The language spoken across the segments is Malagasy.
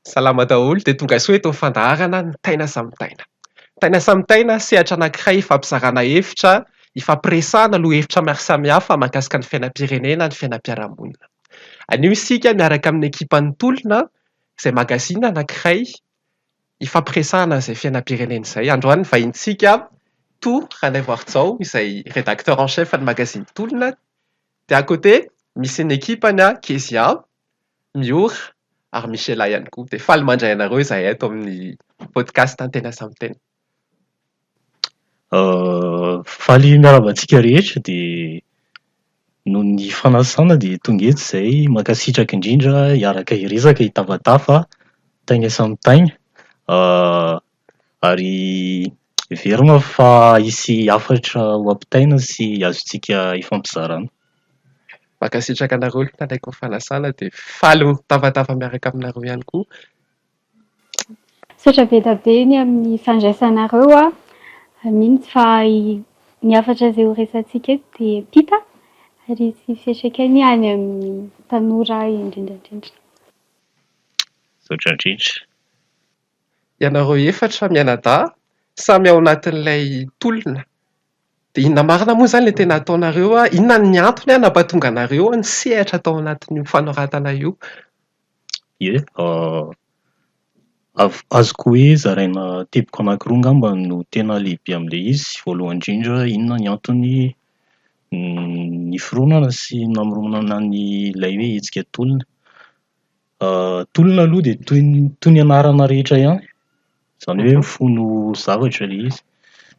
Salama daholo dia tonga soa eto amin'ny fandaharana ny Taina samy Taina. Taina samy Taina, sehatra anankiray ifampizarana hevitra, ifampiresahana lohahevitra maro samihafa mahakasika ny fiainam-pirenena, ny fiainam-piarahamonina. Anio isika miaraka amin'ny ekipan'ny Tolona izay magazine anankiray ifampiresahana izay fiainam-pirenena izay. Androany ny vahintsika Toa Ranaivoarijao izay rédacteur en chef ny magazine Tolona dia à côté misy ny ekipany Kezia, Miora ary Michela ihany koa. Dia faly mandray anareo izahay ato amin'ny podcast Tena Samy Tena. Faly miarahaba antsika rehetra dia noho ny fanasana dia tonga eto izahay, mankasitraka indrindra hiaraka hiresaka hitafatafa taigna samy taigna ary heverina fa hisy hafatra ho ampitaina sy azontsika hifampizarana. Mankasitraka anareo nanaiky ny fanasana dia faly mitafatafa miaraka aminareo ihany koa. Misaotra be dia be ny amin'ny fandraisanareo a. Mino fa ny hafatra izay ho resahantsika eto dia mpita ary hisy fiantraikany any amin'ny tanora indrindra indrindra. Misaotra indrindra. Ianareo efatra mianadahy samy ao anatin'ilay tolona. Dia inona marina moa izany ilay tena ataonareo a? Inona ny antony nampahatonga anareo ny sehatra tao anatin'io fanoratana io? Ie, azoko hoe zaraina teboka anankiroa angamba no tena lehibe amin'ilay izy. Voalohany indrindra, inona ny antony niforonana sy namoronana an'ilay hoe hetsika tolona. Tolona aloha dia toy ny toy ny anarana rehetra ihany, izany hoe mifono zavatra ilay izy.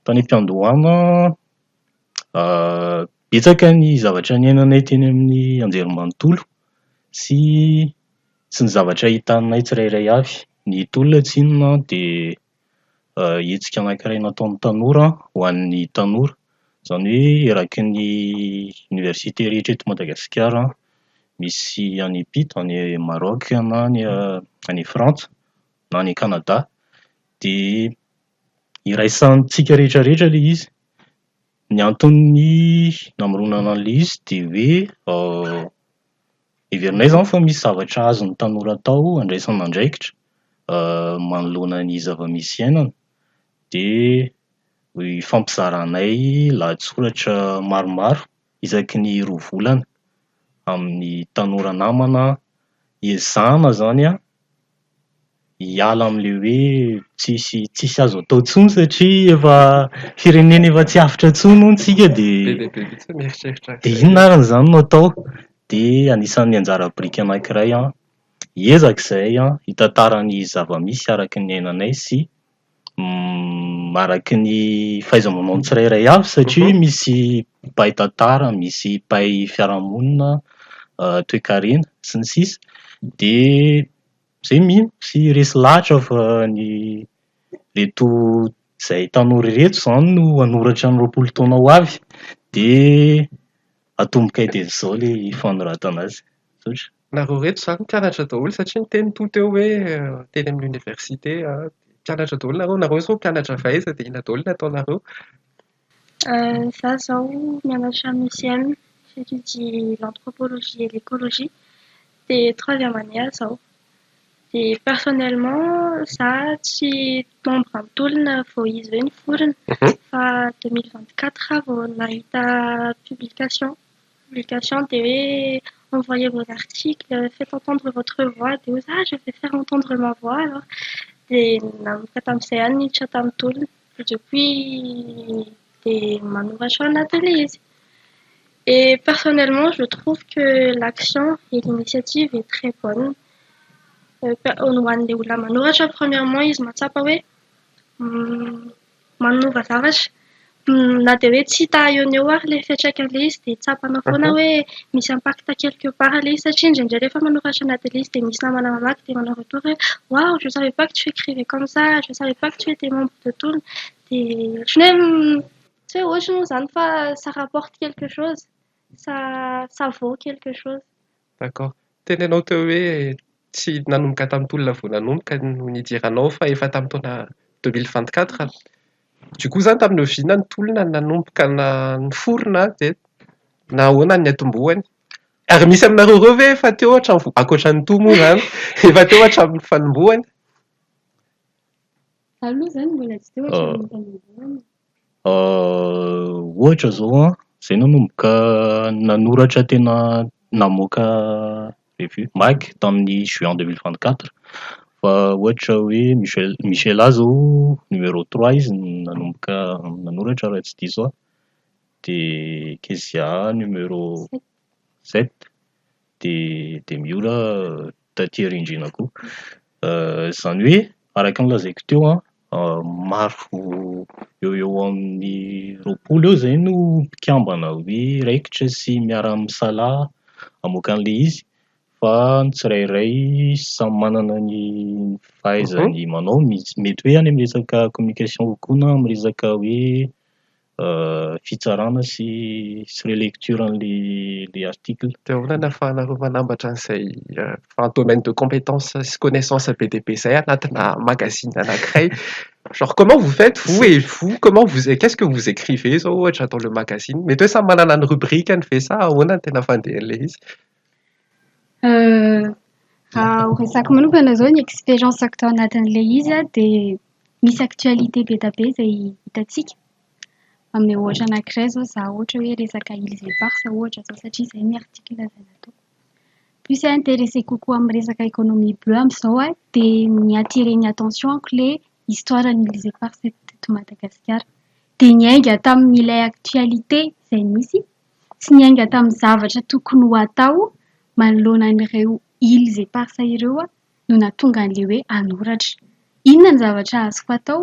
Tany am-piandohana, betsaka ny zavatra niainanay teny amin'ny anjerimanontolo sy sy ny zavatra hitanay tsirairay avy. Ny tolona tsy inona dia hetsika anankiray nataon'ny tanora ho an'ny tanora, izany hoe eraky ny oniversite rehetra eto Madagasikara, misy any ampita, any Maroc na any any Frantsa na any Canada, dia iraisantsika rehetra rehetra ilay izy. Ny anton'ny namoronana an'ilay izy dia hoe heverinay izany fa misy zavatra azon'ny tanora atao andraisana andraikitra manoloana ny zava-misy iainana, dia hifampizaranay lahatsoratra maromaro isaky ny roa volana amin'ny tanora namana, hiezahana izany an hiala amin'ilay hoe tsisy tsisy azo atao intsony satria efa firenena efa tsy avotra intsony hono tsika dia Be dia be mihitsy ny mieritreritra dia inona ary izany no atao? Dia anisan'ny anjara biriky anankiray an, hiezaka izahay an, hitantara ny zava-misy araka ny iainanay sy araka ny fahaiza-manao ny tsirairay avy satria misy mpahay tantara, misy mpahay fiarahamonina, toekarena sy ny sisa. Dia izay mino sy resy lahatra fa ny ireto izay tanora ireto izany no hanoratra ny 20 taona ho avy dia atombokay dia izao ilay fanoratana azy. Misaotra. Nareo reto izany mpianatra daholo satria niteny to teo hoe teny amin'ny oniversite mpianatra daholo nareo, nareo izao mpianatra avy aiza dia inona daholo no ataonareo? Izaho izao mianatra amin'ny UCM, j'étudie l'anthropologie et l'écologie, dia troisième année aho izao. Dia personnellement izaho tsy membre amin'ny tolona vao izy hoe niforona fa 2024 aho vao nahita publication. Publication dia hoe envoyez vos articles, faites entendre votre voix, dia hoy izaho ah je vais faire entendre ma voix alors. Dia nanomboka tamin'izay aho niditra tamin'ny tolona. Dia depuis dia manoratra ao anatin'ilay izy. Et personnellement je trouve que l'action et l'initiative est très bonne. Ho an'ilay olona manoratra premièrement izy mahatsapa hoe manova zavatra. Na dia hoe tsy hita eo no eo ary ilay fiantraikan'ilay izy dia tsapanao foana hoe misy impact quelque part ilay izy satria indraindray rehefa manoratra anatin'ilay izy dia misy namana mamaky dia manao retour hoe waouh, je savais pas que tu écrivais comme ça, je savais pas que tu étais membre de Tolona. Dia ohatran'ny hoe tsy hoe ohatry moa izany fa ça rapporte quelque chose, ça ça vaut quelque chose. D'accord. Tenenao teo hoe tsy nanomboka tamin'ny tolona vao nanomboka no nidiranao fa efa tamin'ny taona 2024. Du coup izany tamin'ny oviana ny tolona nanomboka niforona dia nahoana ny niatombohany? Ary misy aminareo ireo ve efa teo hatramin'ny ankoatra ny toa moa izany, efa teo hatramin'ny fanombohany? Za aloha izany mbola tsy teo hatramin'ny fanombohany. Ohatra izao an, izay nanomboka nanoratra tena namoaka revue mag tamin'ny juin 2024. Fa ohatra hoe Michel Michela zao numéro 3 izy nanomboka nanoratra raha tsy diso aho. Dia Kezia numéro 7. Dia Miora taty aoriandriana koa. Izany hoe araka ny lazaiko teo an, maro eo ho eo amin'ny 20 eo izay no mpikambana hoe raikitra sy miara-misalahy hamoaka an'ilay izy fa ny tsirairay samy manana ny fahaizany manao. Misy mety hoe any amin'ny resaka communication kokoa na amin'ny resaka hoe fitsarana sy relecture an'ilay article. Dia ahoana no ahafahanareo manambatra an'izay domaine de compétence sy connaissance be dia be izay anatina magazine anankiray? Genre comment vous faites vous et vous, comment vous, qu'est-ce que vous écrivez zao ohatra dans le magazine? Mety hoe samy manana ny rubrique-ny ve sa ahoana no tena fandehan'ilay izy? Raha ho resako manokana zao ny expérience-ko tao anatin'ilay izy an, dia misy actualité be dia be izay hitantsika. Amin'ny ohatra anankiray zao za ohatra hoe resaka îles éparses ohatra zao satria izay ny article izay nataoko. Plus aho intéressé kokoa amin'ny resaka économie bleue amin'izao an, dia ni-attirer ny attention-ko ilay histoire ny îles éparses teto Madagasikara. Dia niainga tamin'ilay actualité izay nisy sy niainga tamin'ny zavatra tokony ho atao manoloana an'ireo îles éparses ireo no nahatonga an'ilay hoe hanoratra. Inona ny zavatra azoko atao?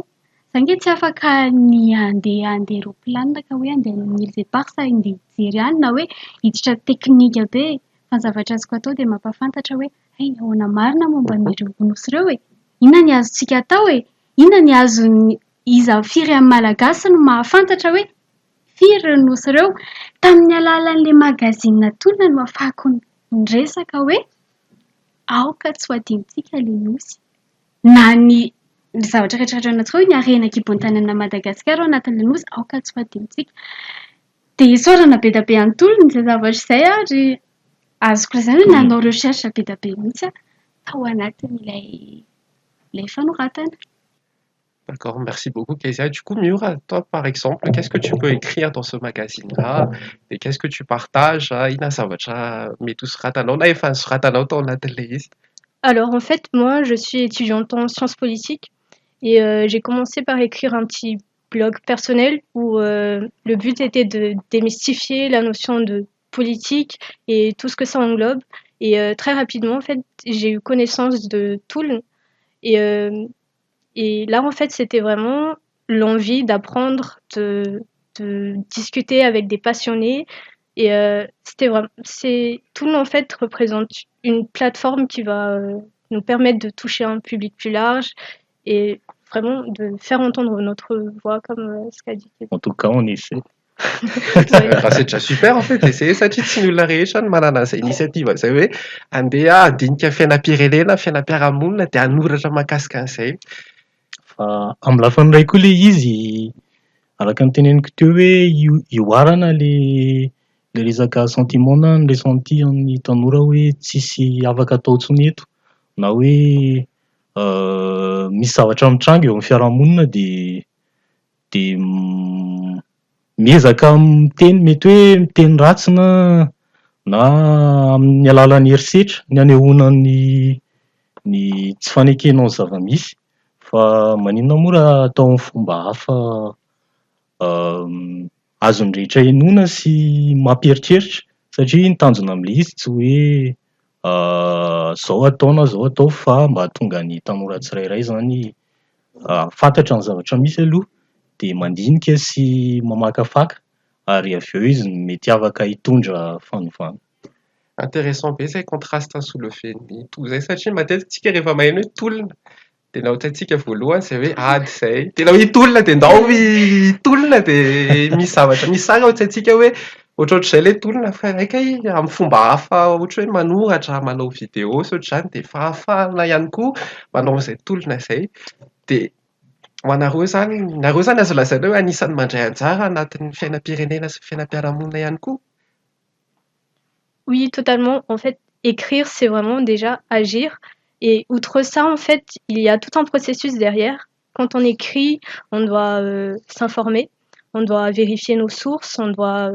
Za ange tsy afaka ny handeha roplanina ka hoe handeha any amin'ny îles éparses handeha hijery any na hoe hiditra teknika be. Fa ny zavatra azoko atao dia mampahafantatra hoe hay ahoana marina momba an'ireo nosy ireo e? Inona ny azontsika atao e? Inona ny azon'ny iza firy amin'ny Malagasy no mahafantatra hoe firy ireo nosy ireo? Tamin'ny alalan'ilay magazine Tolona no ahafahako niresaka hoe aoka tsy ho adinontsika ilay nosy. Na ny zavatra rehetra rehetra anatintsika hoe ny harena an-kibon-tanàna Madagasikara ao anatin'ilay nosy, aoka tsy ho adinontsika. Dia isaorana be dia be an'i Tolona izay zavatra izay ary azoko lazaina hoe nanao recherche be dia be mihitsy aho tao anatin'ilay ilay fanoratana. D'accord, merci beaucoup Kezia. Du coup, Miora, toi par exemple, qu'est-ce que tu peux écrire dans ce magazine-là? Et qu'est-ce que tu partages? Inona ny zavatra mety ho soratanao na efa nosoratanao tao anatin'ilay izy? Alors en fait, moi, je suis étudiante en sciences politiques et j'ai commencé par écrire un petit blog personnel où le but était de démystifier la notion de politique et tout ce que ça englobe. Et très rapidement, en fait, j'ai eu connaissance de Tolona. Et là, en fait, c'était vraiment l'envie d'apprendre, de discuter avec des passionnés. Et c'était vraiment, c'est, Tolona, en fait, représente une plateforme qui va nous permettre de toucher un public plus large et vraiment de faire entendre notre voix, comme ce qu'a dit Kevin. En tout cas, on essaie. Bah, c'est déjà super en fait, essayer satria tsy ny olona rehetra no manana an'izay initiative zay hoe andeha handinika fiainam-pirenena, fiainam-piarahamonina dia hanoratra mahakasika an'izay. Fa amin'ny lafiny iray koa ilay izy, araka ny teneniko teo hoe ioharana le resaka sentiment na ny ressenti amin'ny tanora hoe tsisy afaka atao intsony eto na hoe misy zavatra mitranga eo amin'ny fiarahamonina dia miezaka miteny, mety hoe miteny ratsy na amin'ny alalan'ny herisetra ny anehoana ny tsy fanekenao ny zava-misy. Fa maninona moa raha atao amin'ny fomba hafa azon'ny rehetra henoina sy mampieritreritra satria ny tanjona amin'ilay izy tsy hoe zao atao na zao atao fa mba hahatonga ny tanora tsirairay zany fantatra ny zavatra misy aloha dia mandinika sy mamakafaka ary avy eo izy mety afaka hitondra fanovana. Intéressant be izay contraste soulevé-n'ny toa izay satria matetika tsika rehefa maheno hoe tolona dia na ohatrantsika voalohany izay hoe ady izay, tena hoe tolona dia ndao tolona dia misy zavatra misy sary ao an-tsaintsika hoe ohatrohatr'izay ilay tolona fa raika amin'ny fomba hafa ohatra hoe manoratra, manao vidéo sy ohatr'izany dia fahafahana ihany koa manao an'izay tolona izay. Dia ho anareo izany, nareo izany azo lazaina hoe anisan'ny mandray anjara anatin'ny fiainam-pirenena sy fiainam-piarahamonina ihany koa? Oui, totalement. En fait, écrire, c'est vraiment déjà agir. Et outre ça, en fait, il y a tout un processus derrière. Quand on écrit, on doit s'informer, on doit vérifier nos sources, on doit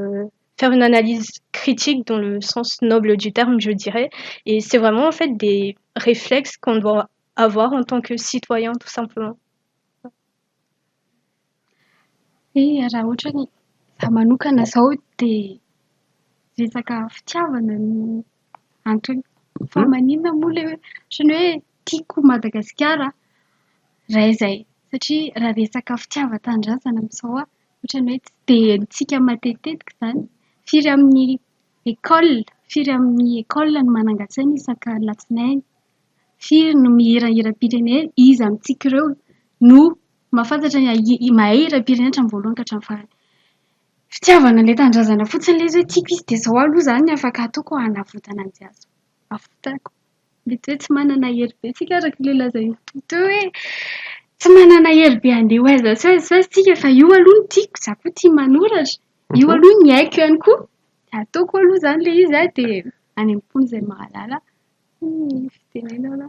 faire une analyse critique dans le sens noble du terme, je dirais. Et c'est vraiment en fait des réflexes qu'on doit avoir en tant que citoyen, tout simplement. E raha ohatra ny za manokana zao dia resaka fitiavana no antony. Fa maninona moa ilay hoe ohatran'ny hoe tiako Madagasikara raha izay, satria raha resaka fitiavan-tanindrazana amin'izao an, ohatran'ny hoe tsy dia haintsika matetitetika izany. Firy amin'ny école, firy amin'ny école no manangan-tsaina isaka alatsinainy? Firy no mihira hiram-pirenena? Iza amintsika ireo no mahafantatra ny mahay hiram-pirenena hatramin'ny voalohany ka hatramin'ny farany? Fitiavana ilay tanindrazana fotsiny ilay izy hoe tiako izy dia izao aloha izany ny afaka ataoko hanavotana an'izay azo avotako. Mety hoe tsy manana hery be tsika araka ilay lazain'i Toto teo hoe tsy manana hery be handeha ho aiza sy aiza sy aiza tsika fa io aloha no tiako, izaho koa tia manoratra, io aloha ny haiko ihany koa dia ataoko aloha izany ilay izy an, dia any am-pony izay mahalala ny fitenenana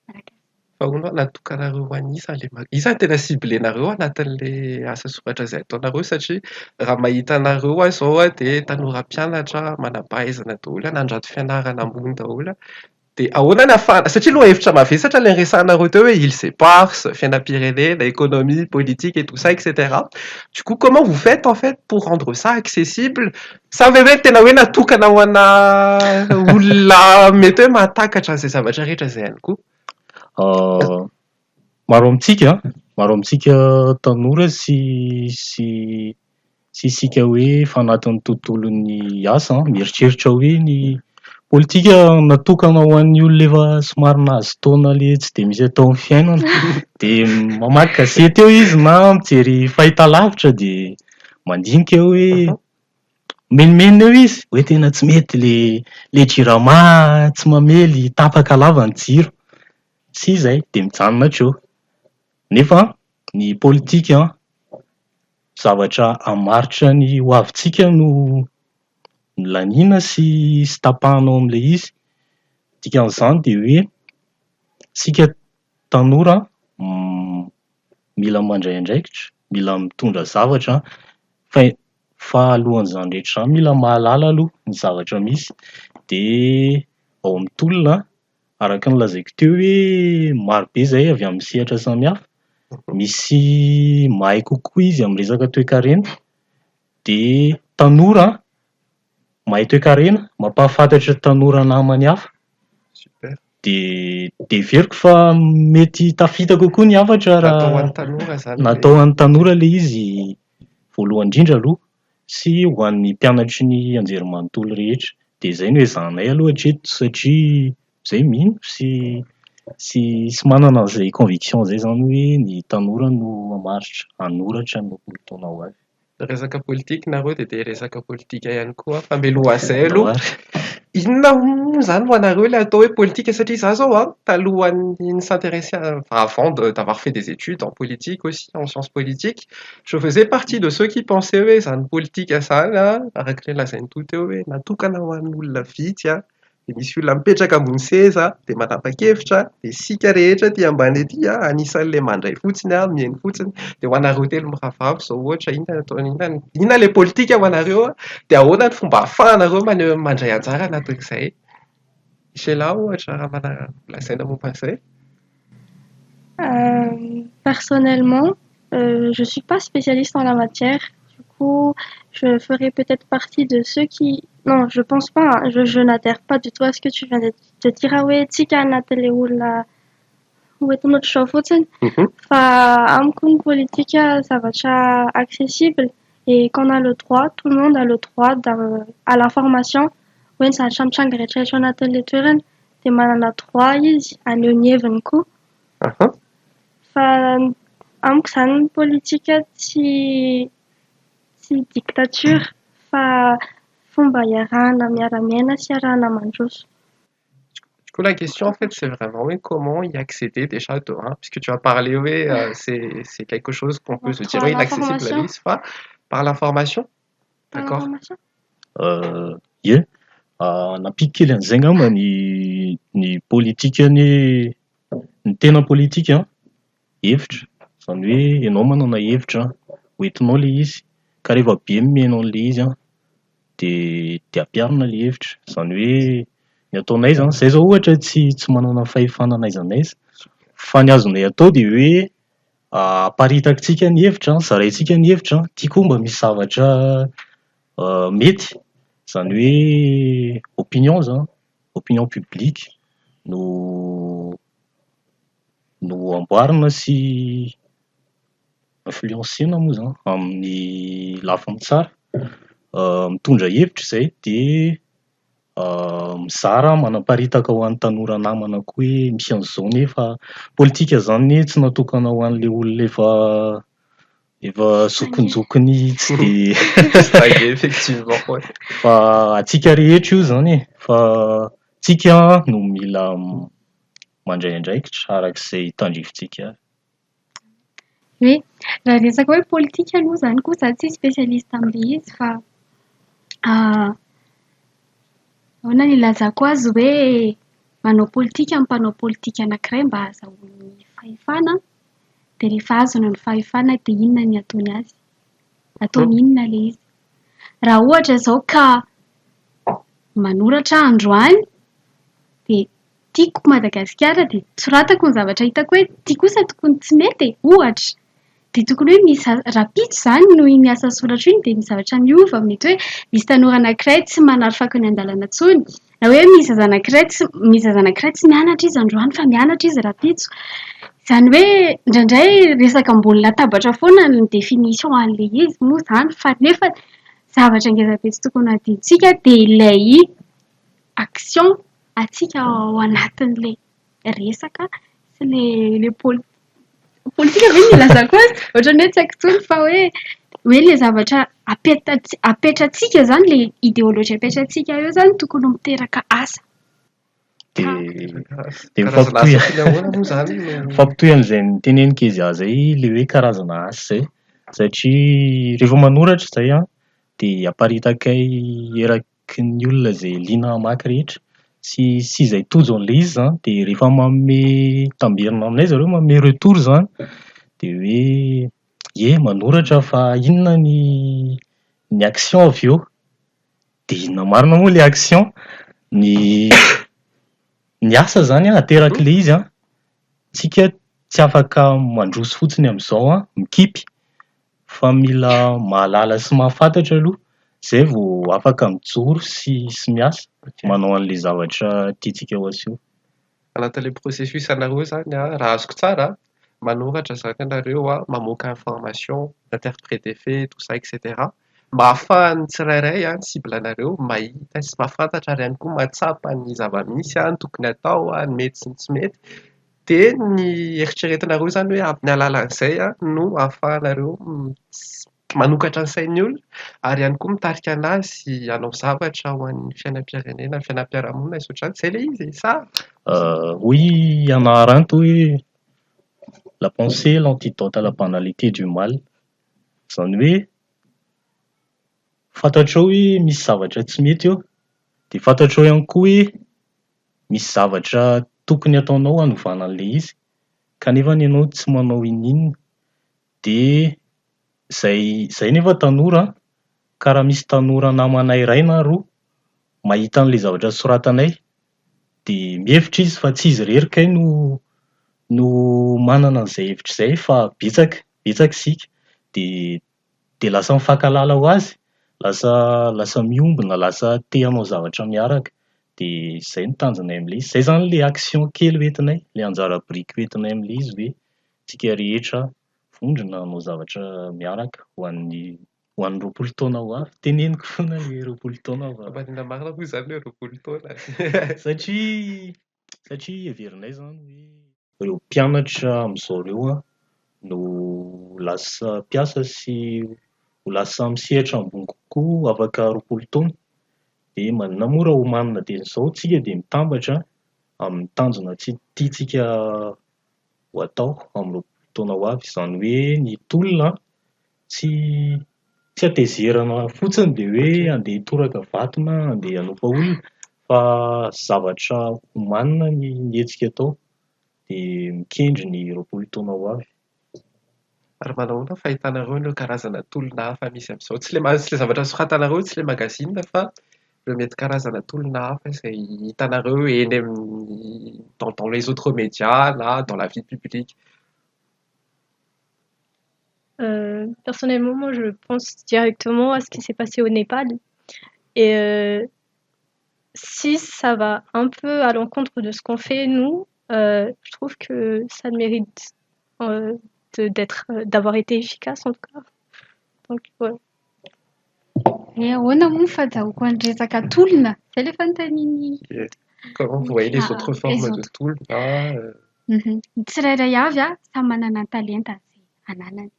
malagasy. Fa hono natokanareo ho an'iza ilay iza no tena ciblé-nareo anatin'ilay asa soratra izay ataonareo? Satria raha mahita anareo aho izao an, dia tanora mpianatra, manam-pahaizana daholo, nandrato fianarana ambony daholo. Dia ahoana ny ahafahana, satria lohahevitra mavesatra ilay niresahanareo teo hoe îles éparses, fiainam-pirenena, économie, politique et tout ça et cetera. Du coup, comment vous faites en fait pour rendre ça accessible? Sa ve hoe tena hoe natokana ho ana olona mety hoe mahatakatra an'izay zavatra rehetra izay ihany koa? Maro amintsika tanora sy isika hoe efa anatin'ny tontolon'ny asa, mieritreritra hoe ny politika natokana ho an'ny olona efa somary nahazo taona le tsy dia misy atao amin'ny fiainana. Dia mamaky gazety eo izy na mijery fahitalavitra dia mandinika hoe menomenona eo izy hoe tena tsy mety le Jirama, tsy mamely, tapaka lava ny jiro sy izay dia mijanona hatreo. Nefa ny politika zavatra hamaritra ny ho avintsika no laniana sy tapahana ao amin'ilay izy. Dikan'izany dia hoe isika tanora mila mandray andraikitra, mila mitondra zavatra fa alohan'izany rehetra izany mila mahalala aloha ny zavatra misy. Dia ao amin'ny tolona, araka ny lazaiko teo hoe marobe izahay avy amin'ny sehatra samihafa, misy mahay kokoa izy amin'ny resaka toe-karena, dia tanora mahay toe-karena mampahafantatra tanora namany hafa. Super. Dia heveriko fa mety tafita kokoa ny hafatra Natao ho raha an'ny tanora zany. Natao ho an'ny tanora ilay izy voalohany indrindra aloha sy ho an'ny mpianatry ny anjerimanontolo rehetra. Dia izay no ezahanay aloha hatreto satria izay mino sy manana an'izay conviction izay izany hoe ny tanora no hamaritra hanoratra ny 20 taona ho avy. Resaka politika nareo dia te hiresaka politika ihany koa, fa mialohan'izay aloha, inona moa izany ho anareo ilay atao hoe politika? Satria izaho izao an, talohan'ny ni-s'intéresser, avant d'avoir fait des études en politique aussi, en sciences politiques, je faisais partie de ceux qui pensaient hoe izany politika izany an, araka ilay lazain'i Toto teo hoe natokana ho an'olona vitsy an, dia misy olona mipetraka ambony seza dia manapa-kevitra, dia isika rehetra aty ambany aty an, anisan'ilay mandray fotsiny an, mihaino fotsiny. Dia ho anareo telo mirahavavy izao ohatra, inona atao, inona ilay politika ho anareo an, dia ahoana ny fomba ahafahanareo maneho mandray anjara anatin'izay? Sheila ohatra raha manana lazaina momba an'izay? Personnellement, je suis pas spécialiste en la matière. Du coup, je ferai peut-être partie de ceux qui... Non, je pense pas, hein. Je n'adhère pas du tout à ce que tu viens de dire hoe tsika anatin'ilay olona hoentina ohatr'izao fotsiny. Fa amiko ny politika zavatra accessible et qu'on a le droit, tout le monde a le droit à l'information hoe ny zavatra mitranga rehetrarehetra ao anatin'ilay toerana dia manana droit izy haneho ny heviny koa. Fa amiko izany ny politika tsy dictature fa fomba iarahana miara-miaina sy iarahana mandroso. Du coup, la question, en fait, c'est vraiment, oui, comment y accéder déjà de un, puisque tu as parlé, oui, c'est quelque chose qu'on peut se dire Par inaccessible à l'information. L'ISFA, par l'information, Par d'accord. l'information. Ie, Nampiako kely an'izay angamba ny ny politika anie, ny tena politika an, hevitra. Izany hoe ianao manana hevitra, hoentinao ilay izy, ka rehefa be ny mihaino an'ilay izy an, dia dia ampiharina ilay hevitra. Izany hoe ny ataonay izany, izahay izao ohatra tsy tsy manana fahefana n'aiza n'aiza, fa ny azonay atao dia hoe aparitakitsika ny hevitra, zaraintsika ny hevitra, ity koa mba misy zavatra mety, izany hoe opinion izany, opinion publique no no amboarina sy influencer-na moa izany amin'ny lafiny tsara. Mitondra hevitra izay dia mizara manaparitaka ho an'ny tanora namana koa hoe misy an'izao nefa politika izany anie tsy natokana ho an'ilay olona efa efa zokinjokiny tsy dia Effectivement, ouais. Fa antsika rehetra io izany e, fa tsika no mila mandray andraikitra arak'izay tandrifintsika azy. Hoe raha resaka hoe politika aloha izany koa izaho tsy spécialiste amin'ilay izy fa ahoana no ilazako azy hoe manao politika ny mpanao politika anankiray mba hahazahoany fahefana, dia rehefa azony ny fahefana dia inona no ataony azy? Ataony inona ilay izy? Raha ohatra izao ka manoratra aho androany dia tiako Madagasikara dia soratako ny zavatra hitako hoe ity kosa tokony tsy mety e, ohatra. Dia tokony hoe misy rahampitso izany noho iny asa soratra iny dia misy zavatra miova, mety hoe misy tanora anankiray tsy manary fako eny an-dalana intsony, na hoe misy zaza anankiray tsy misy zaza anankiray tsy mianatra izy androany fa mianatra izy rahampitso. Izany hoe indraindray resaka ambony latabatra foana ny définition an'ilay izy moa izany fa nefa zavatra ngeza be tsy tokony hadinontsika dia ilay action antsika ao anatin'ilay resaka sy ilay ilay poli- politika ve no ilazako azy? Ohatran'ny hoe tsy haiko intsony fa hoe hoe ilay zavatra apeta- apetratsika izany, ilay idéologie apetratsika eo izany tokony miteraka asa. Dia dia Karazana mifampitohy asa toy ny ahoana moa izany no mifampitohy amin'izay noteneniko Kezia izay ilay hoe karazana asa izay satria rehefa manoratra izahay an, dia aparitakay eraky ny olona izay liana hamaky rehetra sy sy izay tojo an'ilay izy izany dia rehefa manome tamberina aminay zareo, manome retour izany dia hoe ie manoratra fa inona ny ny action avy eo? Dia inona marina moa ilay action? Ny ny asa izany an, aterak'ilay izy an, tsika tsy afaka mandroso fotsiny amin'izao an, mikipy fa mila mahalala sy mahafantatra aloha izay vao afaka mijoro sy sy miasa manao an'ilay zavatra tiantsika ho aseho. Anatin'ilay processus anareo izany an, raha azoko tsara an, manoratra izany ianareo an, mamoaka information, interpréter fait, tout ça et cetera mba ahafahan'ny tsirairay an, ny cible anareo mahita sy mahafantatra ary ihany koa mahatsapa ny zava-misy an, ny tokony hatao an, ny mety sy ny tsy mety. Dia ny eritreretinareo izany hoe amin'ny alalan'izay an no ahafahanareo manokatra ny sain'ny olona ary ihany koa mitarika anazy hanao zavatra ho an'ny fiainam-pirenena, ny fiainam-piarahamonina sy ohatr'izany. Izay ilay izy sa? Hoy i Hannah Arendt hoe la pensée est l'antidote à la banalité du mal. Izany hoe fantatrao hoe misy zavatra tsy mety eo, dia fantatrao ihany koa hoe misy zavatra tokony hataonao hanovana an'ilay izy kanefa ianao tsy manao inoninona. Dia izay izay nefa tanora ka raha misy tanora namana iray na roa mahita an'ilay zavatra soratanay dia mihevitra izy fa tsy izy irery kay no no manana an'izay hevitra izay fa betsaka, betsaka isika. Dia dia lasa mifankahalala ho azy, lasa lasa miombona, lasa te hanao zavatra miaraka. Dia izay no tanjonay amin'ilay izy. Izay izany ilay action kely hoentinay, ilay anjara biriky hoentinay amin'ilay izy hoe tsika rehetra vondrona hanao zavatra miaraka ho an'ny ho an'ny 20 taona ho avy. Teneniko foana ilay 20 taona fa Fa maninona marina moa izany hoe 20 taona? Satria satria heverinay izany hoe ireo mpianatra amin'izao ireo an no lasa mpiasa sy ho lasa misehatra ambony kokoa afaka 20 taona. Dia maninona moa raha omanina dieny izao tsika dia mitambatra amin'ny tanjona tsy tiantsika ho atao amin'ny 20 taona ho avy. Izany hoe ny tolona tsy tsy hatezerana fotsiny dia hoe andeha hitoraka vato na andeha hanompa olona. Fa zavatra omanina ny hetsika atao dia mikendry ny 20 taona ho avy. Ary manao ahoana ny fahitanareo an'ireo karazana tolona hafa misy amin'izao? Tsy ilay tsy ilay zavatra soratanareo, tsy ilay magazine fa ireo mety karazana tolona hafa izay hitanareo eny amin'ny dans dans les autres médias na dans la vie publique. Personnellement, moi, je pense directement à ce qui s'est passé au Népal. Et si ça va un peu à l'encontre de ce qu'on fait, nous, je trouve que ça mérite d'être, d'avoir été efficace en tout cas. Donc, ouais. Eh, ahoana moa ny fahazahoako ny resaka tolona? Zay ilay fanontanian'ny Comment vous voyez les autres les formes de autres. tolona? Ny tsirairay avy a samy manana ny talenta izay ananany.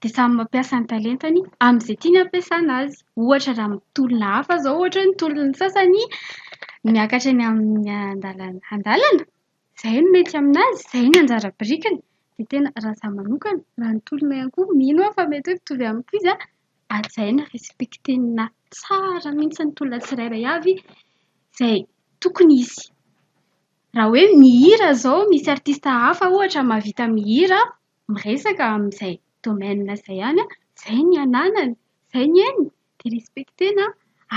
Dia samy mampiasa ny talentany amin'izay tiany ampiasana azy. Ohatra raha mitolona hafa izao, ohatra hoe ny tolon'ny sasany miakatra eny amin'ny andalana andalana, izay no mety aminazy, izay ny anjara birikiny. Dia tena raha izaho manokana, raha ny tolona ihany koa mino aho fa mety hoe mitovy amiko izy a, hajaina, respecter-na tsara mihitsy ny tolona tsirairay avy izay tokony hisy. Raha hoe mihira izao, misy artista hafa ohatra mahavita mihira, miresaka amin'izay domaine izay ihany, izay ny ananany, izay ny hainy, dia respecter-na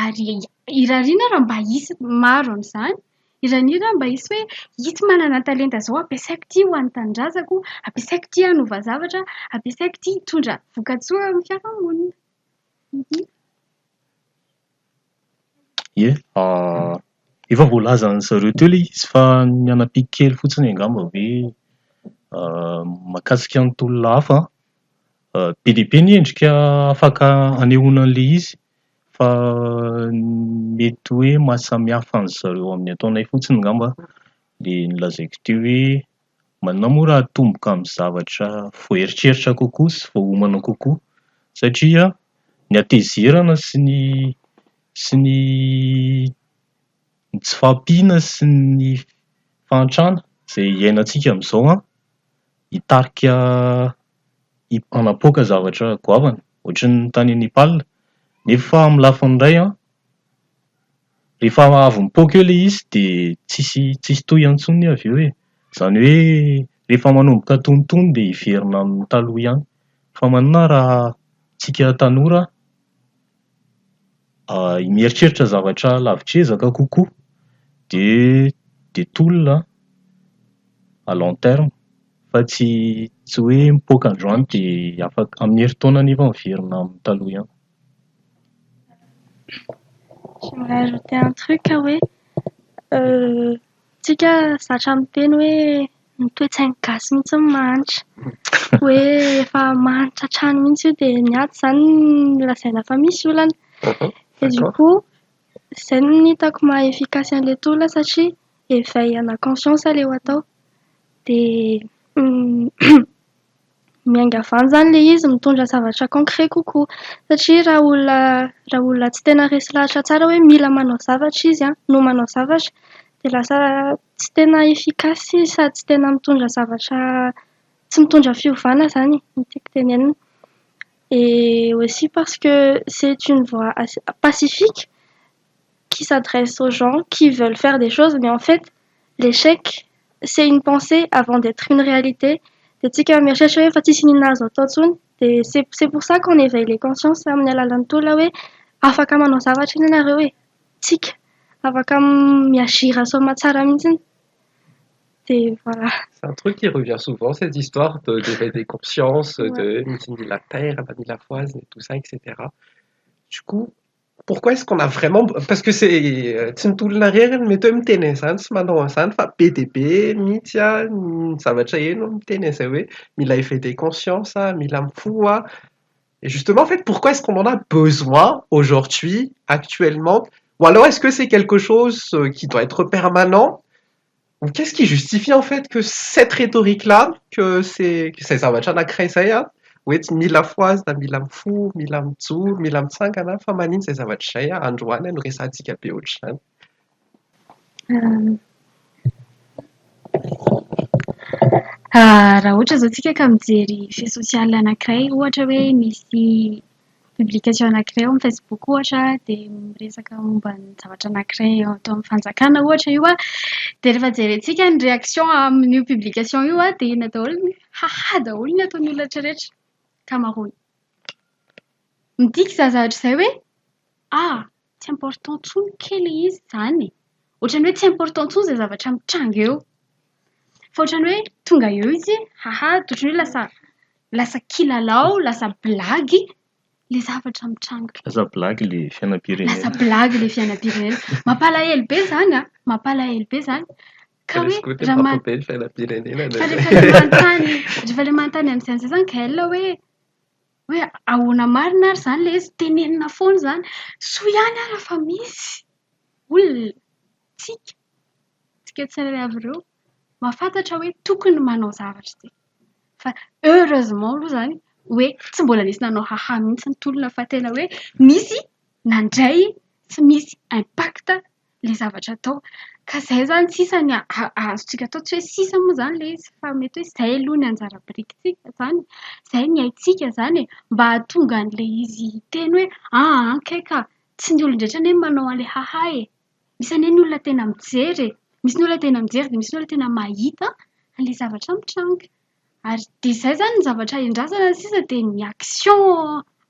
ary irariana raha mba hisy maro amin'izany. Irariana mba hisy hoe ito manana talenta izao ampiasaiko ity ho an'ny tanindrazako, ampiasaiko ity hanova zavatra, ampiasaiko ity hitondra vokatsoa amin'ny fiarahamonina. Ie, efa voalazan'ny zareo teo ilay izy fa ny hanampiako kely fotsiny angamba hoe mahakasika ny tolona hafa be dia be ny endrika afaka anehoana an'ilay izy fa mety hoe mahasamihafa an'ny zareo amin'ny ataonay fotsiny angamba dia nolazaiko teo hoe maninona moa raha atomboka amin'ny zavatra voaeritreritra kokoa sy voaomana kokoa satria ny hatezerana sy ny sy ny tsy fahampiana sy ny fahantrana izay iainantsika amin'izao an, hitarika hanapoaka zavatra goavana ohatran'ny tany Nepal. Nefa amin'ny lafiny iray an, rehefa avy mipoaka eo ilay izy dia tsisy tsisy tohiny intsony avy eo e. Izany hoe rehefa manomboka tonitony dia hiverina amin'ny taloha ihany. Fa maninona raha tsika tanora mieritreritra zavatra lavitr'ezaka kokoa dia dia tolona à long terme fa tsy tsy hoe mipoaka androany dia afaka amin'ny herintaona nefa miverina amin'ny taloha ihany. J'aimerais ajouter un truc hoe tsika zatra miteny hoe ny toe-tsain'ny gasy mihitsy no mahantra. Hoe efa mahantra hatrany mihitsy io dia ny ato izany no lazaina fa misy olana. Et du coup, izay no hitako maha efficace an'ilay tolona satria éveil ana conscience ilay ho atao. Dia miainga avy any izany ilay izy mitondra zavatra concret kokoa. Satria raha olona raha olona tsy tena resy lahatra tsara hoe mila manao zavatra izy an, no manao zavatra dia lasa tsy tena efficace izy sady tsy tena mitondra zavatra tsy mitondra fiovana izany no tiako tenenina. Et aussi parce que c'est une voie assez pacifique qui s'adresse aux gens qui veulent faire des choses mais en fait l'échec c'est une pensée avant d'être une réalité. Dia tsika mieritreritra hoe efa tsisy n'inona azo atao intsony dia c'est c'est pour ça qu'on éveille les consciences amin'ny alalan'ny tolona hoe afaka manao zavatra anie nareo e, tsika afaka mi-agir soamantsara mihitsiny. Dia voilà. C'est un truc qui revient souvent, cette histoire de d'éveil des consciences, de mila terre, mila foise, et tout ça, etc. Du coup, pourquoi est-ce qu'on a vraiment... Parce que c'est tsy ny tolona irery no mety hoe miteny an'izany sy manao an'izany fa be dia be mihitsy a ny zavatra heno miteny an'izay hoe mila éveil des consciences, mila mifoha. Et justement, en fait, pourquoi est-ce qu'on en a besoin aujourd'hui, actuellement? Ou alors est-ce que c'est quelque chose qui doit être permanent? Ou qu'est-ce qui justifie en fait que cette rhétorique-là, que c'est que zavatra anankiray izay a, hoe tsy mila fohazina, mila mifoha, mila mijoro, mila mitsangana, fa manino izay zavatra izay a androany no resahantsika be ohatr'izany? Raha ohatra izao tsika ka mijery fait social anankiray, ohatra hoe misy publication anankiray ao amin'ny Facebook ohatra dia miresaka momba ny zavatra anankiray atao amin'ny fanjakana ohatra io an, dia rehefa jerentsika ny réaction amin'io publication io an, dia inona daholo ny haha daholo ny ataon'ny olona rehetrarehetra, ankamaroany. Midika izany zavatra izay hoe ah tsy important intsony kay ilay izy izany e. Ohatran'ny hoe tsy important intsony izay zavatra mitranga eo. Fa ohatran'ny hoe tonga eo izy, haha, ohatran'ny hoe lasa lasa kilalao, lasa blague ilay zavatra mitranga. Lasa blague ilay fiainam-pirenena. Lasa blague ilay fiainam-pirenena. Mampalahelo be izany an, mampalahelo be izany. Ka hoe raha ma- be ny fiainam-pirenena. fa rehefa ilay manontany, rehefa ilay manontany amin'izay amin'izay izany Gaëlle hoe hoe ahoana marina ary izany ilay izy tenenina foana izany. Soa ihany ary fa misy olona, tsika, tsika tsirairay avy ireo, mahafantatra hoe tokony manao zavatra isika. Fa heureusement aloha izany hoe tsy mbola nisy nanao haha mihitsy ny tolona fa tena hoe misy nandray sy misy impact ilay zavatra atao. Ka izay izany sisa ny azontsika atao, tsy hoe sisa moa izany ilay izy fa mety hoe izay aloha ny anjara birikintsika izany, izay ny haintsika izany e, mba hahatonga an'ilay izy hiteny hoe ah kay ka tsy ny olon-drehetra anie no manao an'ilay haha e. Misy anie ny olona tena mijery e, misy ny olona tena mijery dia misy ny olona tena mahita an'ilay zavatra mitranga. Ary dia izay izany ny zavatra endrasana sisa dia ny action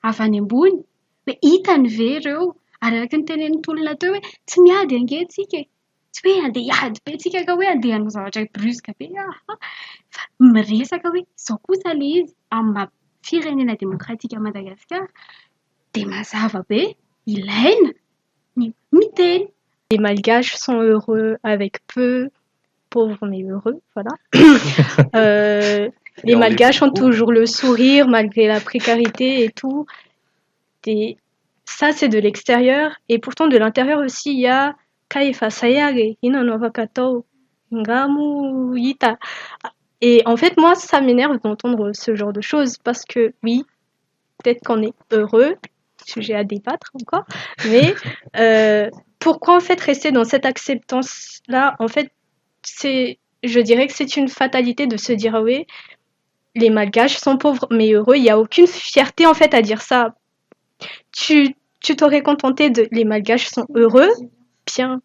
avy any ambony hoe hitany ve ireo? Ary araka ny tenenin'ny tolona teo hoe tsy miady ange tsika e. Tsy hoe andeha hiady be tsika ka hoe andeha hanao zavatra brusque be aha. Fa miresaka hoe izao kosa ilay izy amin'ny maha firenena demokratika an'i Madagasikara dia mazava be ilaina ny miteny. Les Malgaches sont heureux avec peu, pauvres mais heureux, voilà. Les Et on les Malgaches ont beaucoup. toujours le sourire malgré la précarité et tout. Et ça, c'est de l'extérieur. Et pourtant, de l'intérieur aussi, il y a Kay efa zay ary, inona no afaka atao, nga moa hita. Et en fait, moi, ça m'énerve d'entendre ce genre de choses parce que oui, peut-être qu'on est heureux, sujet à débattre encore, mais pourquoi en fait rester dans cette acceptance-là? En fait, c'est, je dirais que c'est une fatalité de se dire, ah oui, les Malgaches sont pauvres mais heureux. Il n'y a aucune fierté en fait à dire ça. Tu t'aurais contenté de les Malgaches sont heureux, bien.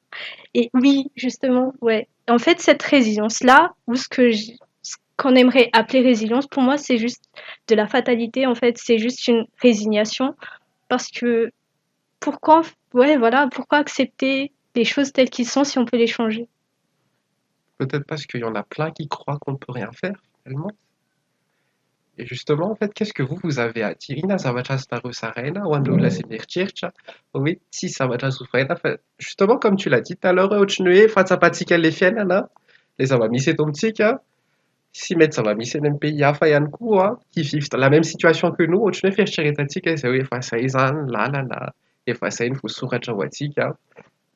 Et oui, justement, ouais. En fait, cette résilience-là, ou ce que je, ce qu'on aimerait appeler résilience, pour moi, c'est juste de la fatalité, en fait. C'est juste une résignation. Parce que pourquoi, ouais, voilà, pourquoi accepter les choses telles qu'elles sont si on peut les changer? Peut-être parce qu'il y en a plein qui croient qu'on ne peut rien faire, finalement. Et justement, en fait, qu'est-ce que vous, vous avez à dire? Inona zavatra azonareo zaraina ho an'ireo olona izay mieritreritra hoe tsisy zavatra azo ovaina fa justement, comme tu l'as dit tout à l'heure, ohatran'ny hoe fahatsapantsika ilay fiainana, ilay zava-misy eto amintsika, sy mety zava-misy any amin'ny pays hafa ihany koa, qui vivent dans la même situation que nous, ohatran'ny hoe fieritreretantsika izay hoe efa izay izany ny lalana, efa izay ny voasoratra ho antsika,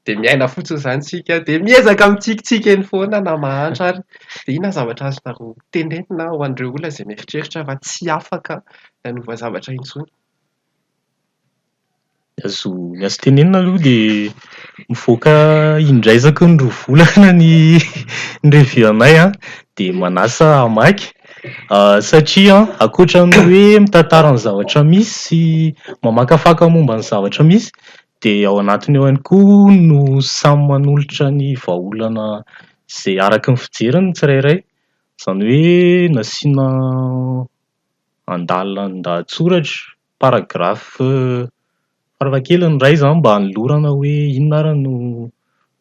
dia miaina fotsiny izany tsika, dia miezaka mitsikitsiky eny foana na mahantra ary. Dia inona zavatra azonareo tenenina ho an'ireo olona izay mieritreritra fa tsy afaka hanova zavatra intsony? Ny azo ny azo tenenina aloha dia mivoaka indray isaky ny 2 volana ny ny revue anay an, dia manasa hamaky satria ankoatran'ny hoe mitantara ny zavatra misy sy mamakafaka momba ny zavatra misy dia ao anatiny ao ihany koa no samy manolotra ny vahaolana izay araka ny fijeriny ny tsirairay. Izany hoe nasiana andalan-dahatsoratra, paragraphe farafahakeliny iray izany mba hanolorana hoe inona ary no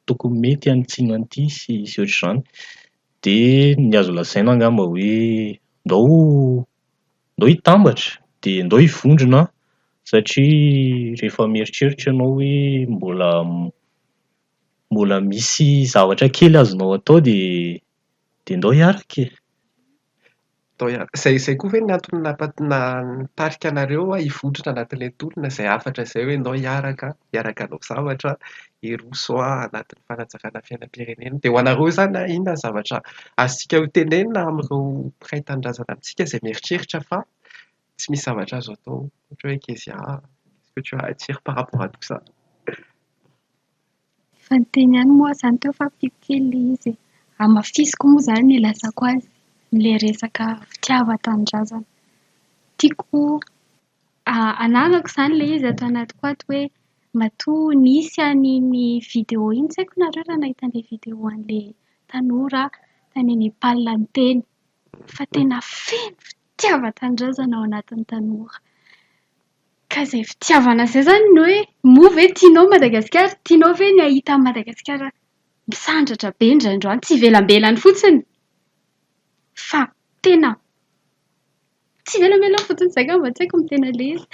tokony mety hanitsiana an'ity sy sy ohatr'izany. Dia ny azo lazaina angamba hoe ndao ndao hitambatra dia ndao hivondrona satria rehefa mieritreritra ianao hoe mbola mbola misy zavatra kely azonao atao dia dia ndao hiaraka e. Ndao hiaraka. Izay izay koa ve ny antony nitarika anareo hivondrona anatin'ilay tolona izay hafatra izay hoe ndao hiaraka, hiaraka hanao zavatra, hiroso anatin'ny fanatsarana fiainam-pirenena. Dia ho anareo izany inona ny zavatra azontsika ho tenenina amin'ireo mpiray tanindrazana amintsika izay mieritreritra fa tsy misy zavatra azo atao, ohatra hoe Kezia, qu'est-ce que tu as à dire par rapport à tout ça? Efa niteny ihany moa izany teo fa ampiako kely ilay izy e. Hamafisiko moa izany ny ilazako azy, ilay resaka fitiavan-tanindrazana. Tiako Ananako izany ilay izy ato anatiko ato hoe matoa nisy an'iny vidéo iny, tsy haiko nareo raha nahita an'ilay vidéo an'ilay tanora tany Nepal niteny fa tena feno fitiavan-tanindrazana ao anatin'ny tanora. Ka izay fitiavana izay izany no hoe moa ve tianao Madagasikara? Tianao ve ny hahita an'i Madagasikara misandratra be indray andro any? Tsy ivelambelany fotsiny fa tena tsy ivelambelany fotsiny izay angamba tsy haiko ny tena ilay izy.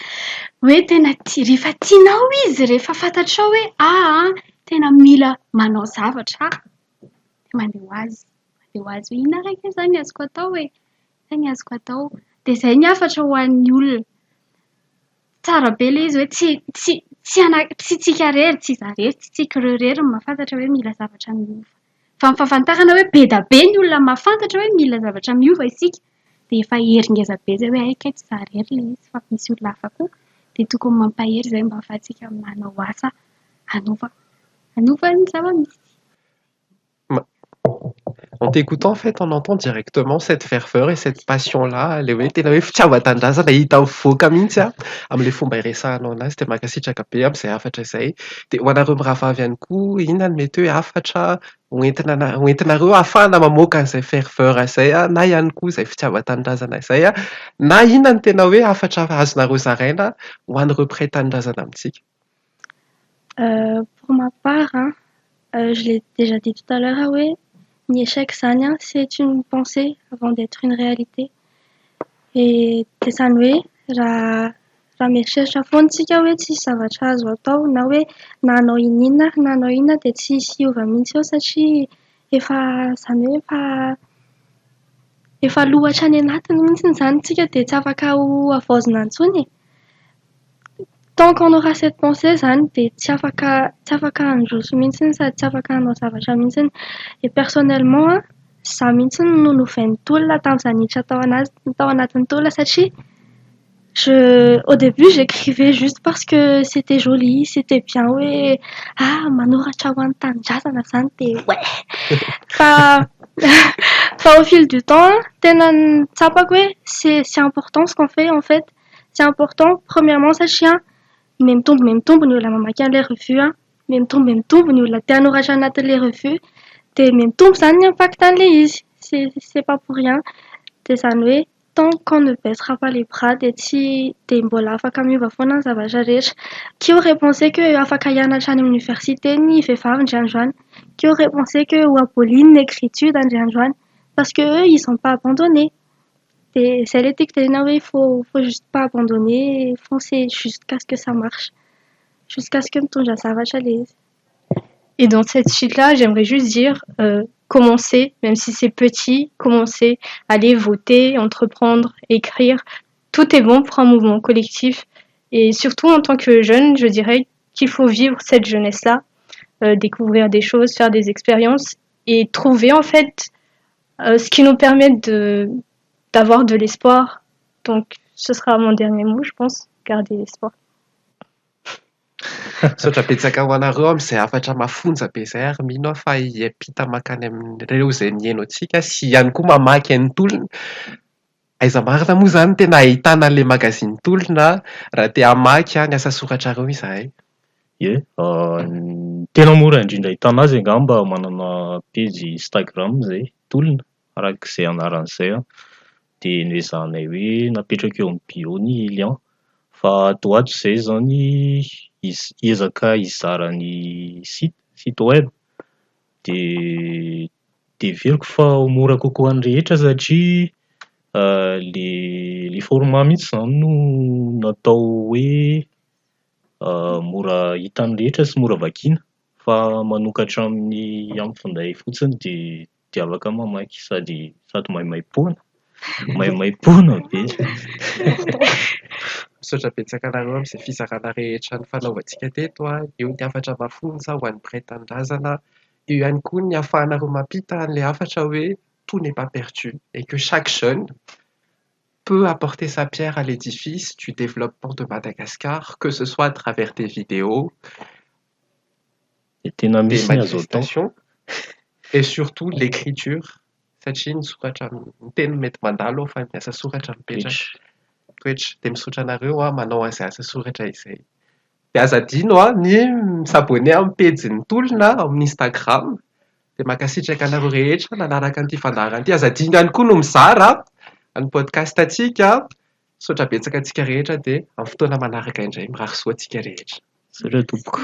Hoe tena tia, rehefa tianao izy, rehefa fantatrao hoe aa tena mila manao zavatra aho, mandeha ho azy, mandeha ho azy hoe inona ary akia izany no azoko atao e? Inona ny azoko atao? Dia izay ny hafatra ho an'ny olona. Tsara be ilay izy hoe tsy tsy tsy ana- tsy tsika irery, tsy izaho irery, tsy tsika ireo irery no mahafantatra hoe mila zavatra miova. Fa ny fahafantarana hoe be dia be ny olona mahafantatra hoe mila zavatra miova isika dia efa hery ngeza be izay hoe hay kay tsy izaho irery ilay izy fa misy olona hafa koa. Dia tokony mampahery izay mba ahafahantsika manao asa hanova hanova ny zava-misy. En t'écoutant, en fait, on entend directement cette ferveur et cette passion-là, ilay hoe tena hoe fitiavan-tanindrazana hita mivoaka mihitsy a amin'ilay fomba iresahanao anazy dia mankasitraka be amin'izay hafatra izay. Dia ho anareo mirahavavy ihany koa, inona no mety hoe hafatra hoentina hoentinareo ahafahana mamoaka an'izay ferveur izay a, na ihany koa izay fitiavan-tanindrazana izay a, na inona no tena hoe hafatra azonareo zaraina ho an'ireo mpiray tanindrazana amintsika? Pour ma part, hein, je l'ai déjà dit tout à l'heure hoe ny échec zany a, c'est une pensée avant d'être une réalité. Et dia izany hoe raha raha mieritreritra foana isika hoe tsisy zavatra azo atao na hoe na hanao inona ary na hanao inona dia tsy hisy hiova mihitsy eo satria efa izany hoe efa efa lo hatrany anatiny mihitsy izany isika dia tsy afaka ho havaozina intsony e. Tant qu'on aura cette pensée izany dia tsy afaka handroso mihitsy sady tsy afaka hanao zavatra mihitsy. Et personnellement, izaho mihitsy no novain'ny tolona tamin'izaho niditra tao anazy tao anatin'ny tolona satria je au début, j'écrivais juste parce que c'était joli, c'était bien hoe ah manoratra ho an'ny tanindrazana izany dia ouais. Fa au fil du temps, tena tsapako hoe c'est important ce qu'on fait en fait. C'est important premièrement satria mihamitombo mihamitombo ny olona mamaky an'ilay revue a, mihamitombo mihamitombo ny olona te hanoratra anatin'ilay revue dia mihamitombo izany ny impact an'ilay izy. C'est pas pour rien. Dia izany hoe tant qu'on ne baissera pas les bras dia tsy dia mbola afaka miova foana ny zavatra rehetra. Qui aurait pensé que afaka hianatra any amin'ny université ny vehivavy indray andro any? Qui aurait pensé que ho abolie ny négritude indray andro any? Parce que eux, ils ont pas abandonné. Dia izay ilay tiako tenenina hoe il faut juste pas abandonner, foncer jusqu'à ce que ça marche, jusqu'à ce que mitondra zavatra ilay izy. Et dans cette suite-là, j'aimerais juste dire, commencez, même si c'est petit, commencez, allez voter, entreprendre, écrire. Tout est bon pour un mouvement collectif. Et surtout en tant que jeune, je dirais qu'il faut vivre cette jeunesse-là, découvrir des choses, faire des expériences et trouver en fait ce qui nous permet de d'avoir de l'espoir. Donc ce sera mon dernier mot, je pense, garder l'espoir. Misaotra betsaka ho anareo amin'izay hafatra mafonja be izay ary mino aho fa hiampita mankany amin'ireo izay mihaino antsika sy ihany koa mamaky an'ny tolona. Aiza marina moa izany tena ahitana an'ilay magazine Tolona raha te hamaky ny asa soratrareo izahay? Ie, ny tena mora indrindra ahitana azy angamba manana pejy Instagram izay, Tolona, arak'izay anaran'izay an. Dia noezahanay hoe napetraka eo amin'ny bio ny lien. Fa ato ho ato izay izany hiezaka hizara ny site web dia heveriko fa ho mora kokoa ho an'ny rehetra satria le format mihitsy izany no natao hoe mora hitan'ny rehetra sy mora vakiana fa manokatra amin'ny finday fotsiny dia afaka mamaky sady maimaimpoana, maimaimpoana be. Misaotra betsaka anareo amin'izay fizarana rehetra nifanaovantsika teto a. Eo ny hafatra mafonja ho an'ny mpiray tanindrazana, eo ihany koa ny ahafahanareo mampita an'ilay hafatra hoe tout n'est pas perdu et que chaque jeune peut apporter sa pierre à l'édifice du développement de Madagascar, que ce soit à travers des vidéos, Dia tena des misy ny azo atao. Manifestations et surtout l'écriture satria ny soratra ny teny mety mandalo fa ny asa soratra mipetraka. toetra. Dia misaotra anareo aho manao an'izay asa soratra izay. Dia aza adino ny mi-s'abonner amin'ny pejin'ny Tolona ao amin'ny Instagram. Dia mankasitraka anareo rehetra nanaraka an'ity fandaharana ity. Aza adino ihany koa no mizara ny podcast antsika. Misaotra betsaka antsika rehetra dia amin'ny fotoana manaraka indray. Mirary soa antsika rehetra. Misaotra tompoko.